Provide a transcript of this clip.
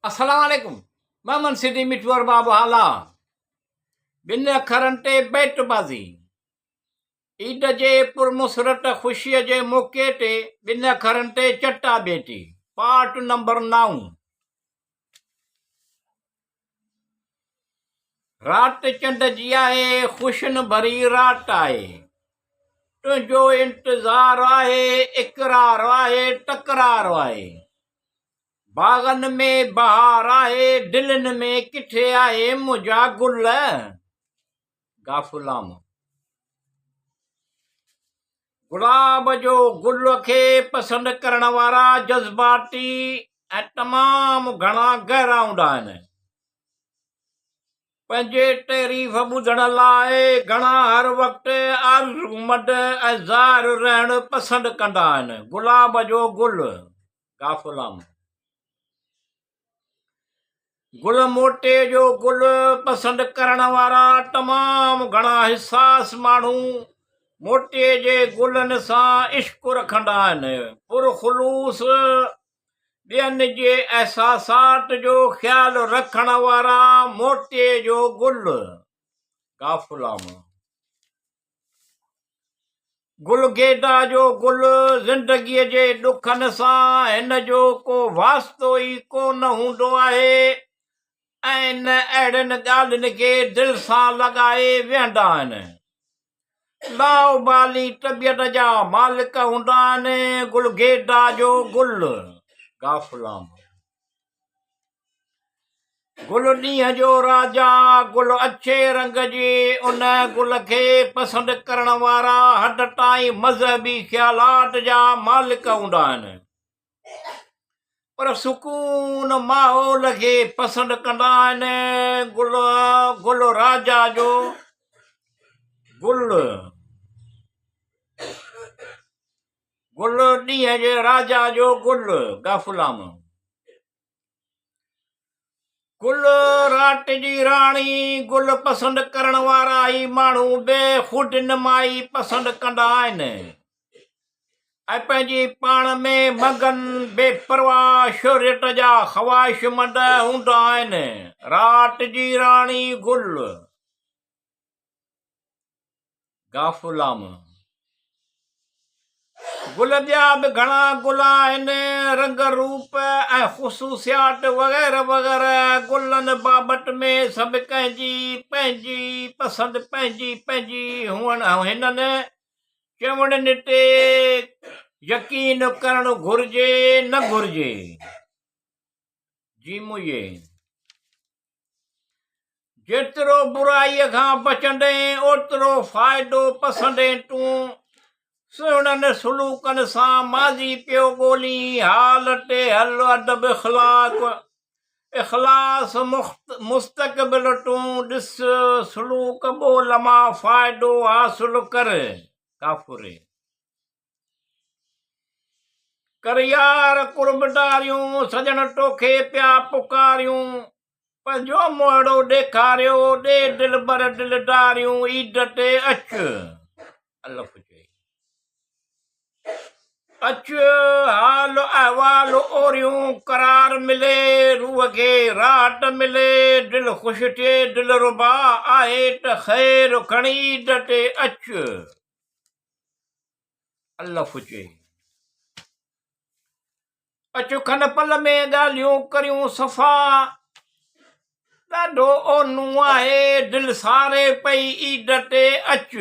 السلام عليڪم محمد سيدي مٺو ارباب هالا ٻن اکرن تي بيٽ بازي عيد جي پرمسرت خوشيء جي موقعي تي ٻن اکرن تي چٽا ڀيٽي پارٽ نمبر نائون رات چنڊ جي آهي خوشين ڀري رات آهي تنهنجو انتظار آهي اقرار آهي تڪرار آهي باغن ۾ بهار آهي، دلين ۾ ڪٿي آهي منهنجا گل؟ غافلام. گلاب جو گل کي پسند ڪرڻ وارا جذباتي ۽ تمام گهڻا گهرا هوندا آهن. پنهنجي تعريف ٻڌڻ لاء گهڻا هر وقت آرزومند ۽ ظاهر رهڻ پسند ڪندا آهن. گلاب جو گل. غافلام. گل موٽي جو گل پسند ڪرڻ وارا تمام گهڻا حساس ماڻهو موٽي جي گلن سان عشق رکندا آهن. پرخلوص ٻين جي احساسات جو خيال رکڻ وارا موتي جو گل. غافلام. گل گيدا جو گل زندگيء جي ڏکن سان هن جو ڪو واسطو ئي ڪو نه هوندو آهي ۽ نه اهڙين ڳالهين کي دل سان لڳائي ويهندا آهن. لاابالي طبيعت جا مالڪ هوندا آهن گل گيدا جو گل. غافلام. گل ڏينهن جو راجا، گل اڇي رنگ جي ان گل کي پسند ڪرڻ وارا حد تائين مذهبي خيالات جا مالڪ هوندا آهن، پر سڪون ماحول کي پسند ڪندا آهن. گل گل راجا جو گل، گل ڏينهن جي راجا جو گل، غافلام. گل رات جي راڻي، گل پسند ڪرڻ وارا هي ماڻهو بي خود نمائي پسند ڪندا آهن ۽ پنهنجي پاڻ ۾ مگن بي پرواهه شهريت جا خواهشمند هوندا آهن. رات جي راڻي گل. غافلام. گل ٻيا به گهڻا گل آهن، رنگ روپ ۽ خصوصيات وغيره وغيره گلن بابت ۾ سڀ ڪنهن جي پنهنجي پسند پنهنجي پنهنجي هئڻ هنن چوڻين تي يقين ڪرڻ گهرجي نه گهرجي. جي مئي. جيترو برائيء کان بچندين، اوترو فائدو پسندين تون. سهڻن سلوڪن سان ماضي پيو ڳولين، حال تي هل ادب اخلاق، اخلاص مستقبل تون ڏس، سلوڪ ٻول مان فائدو حاصل ڪر. ڪافري. ڪر يار قربداريون، سڄڻ توکي پيا پڪاريون، پنهنجو منهڙو ڏيکاريو، ڏي دلبر دلداريون، عيد تي اچ. الف چئي. اچ حال احوال اوريون، قرار ملي، روح کي راحت ملي، دل خوش ٿئي، دلربا آهي ته خير کڻي عيد تي اچ. الف چئي. اچ کن پل ۾ ڳالهيون ڪريون صفا ڏاڍو اونهون آهي دل ساري پئي عيد تي اچ.